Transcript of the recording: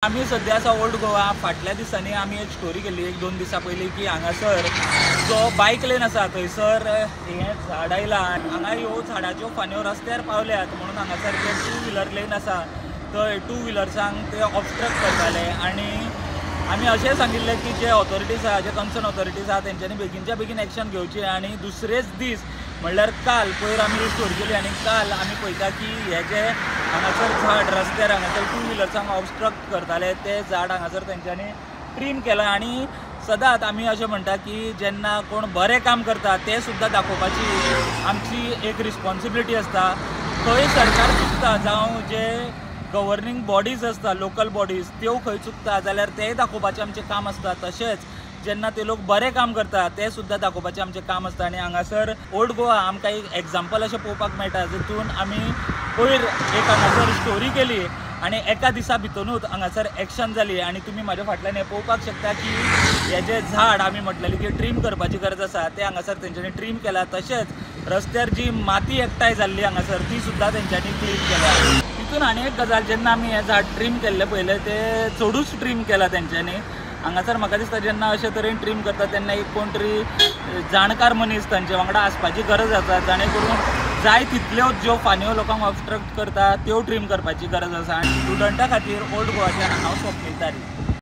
आमी सद्या आसा ओल्ड गोवा. फाटल्या दिसांनी आमी एक स्टोरी केल्ली एक दोन दिसां पयलीं की हांगासर जो बायक लेन आसा थंयसर हें झाड आयलां आनी हांगा ह्यो झाडाच्यो फांदयो रस्त्यार पावल्यात म्हणून हांगासर जे टू व्हिलर लेन आसा थंय टू व्हिलर्सांक ते ऑबस्ट्रक्ट करताले. आनी आमी अशें सांगिल्लें की जे ऑथॉरिटीज आहा, जे कन्सर्न ऑथॉरिटीज आहा तेंच्यांनी बेगीनच्या बेगीन एक्शन घेवची. आनी दुसरेच दीस म्हणल्यार काल पयर आमी ही स्टोरी केली आनी काल आमी पळयता की हे जे हांगासर झाड रस्त्यार हांगासर टू व्हिलर्सांक ऑबस्ट्रक्ट करताले ते झाड हांगासर तेंच्यांनी ट्रीम केलां. आनी सदांच आमी अशें म्हणटा की जेन्ना कोण बरें काम करता तें सुद्दां दाखोवपाची आमची एक रिस्पॉन्सिबिलिटी आसता. खंय सरकार चुकता जावं जे गवर्नींग बॉडीज आसता लोकल बॉडीज त्यो खंय चुकता जाल्यार तेंय दाखोवपाचें आमचें काम आसता. तशेंच जेन्ना ते लोक बरें काम करता तें सुद्दां दाखोवपाचें आमचें काम आसता. आनी हांगासर ओल्ड गोवा आमकां एक एग्जाम्पल अशें पळोवपाक मेळटा जितून आमी पयर एक हांगासर स्टोरी केली आनी एका दिसा भितरूच हांगासर एक्शन जाली. आनी तुमी म्हाज्या फाटल्यान हें पळोवपाक शकता की हे जे झाड आमी म्हटलेलें की ट्रीम करपाची गरज आसा तें हांगासर तेंच्यांनी ट्रीम केलां. तशेंच रस्त्यार जी माती एकठांय जाल्ली हांगासर ती सुद्दां तेंच्यांनी क्लीन केल्या. तितून आनी एक गजाल, जेन्ना आमी हें झाड ट्रीम केल्लें पळयलें तें चडूच ट्रीम केलां तेंच्यांनी. हांगासर म्हाका दिसता जेन्ना अशे तरेन ट्रीम करता तेन्ना एक कोण तरी जाणकार मनीस तांचे वांगडा आसपाची गरज आसा, जाणे करून जाय तितल्यो ज्यो फांदयो लोकांक ऑबस्ट्रक्ट करता त्यो ट्रीम करपाची गरज आसा. आनी स्टुडंटा खातीर ओल्ड गोवाच्यान हांव स्वप्नील तारी.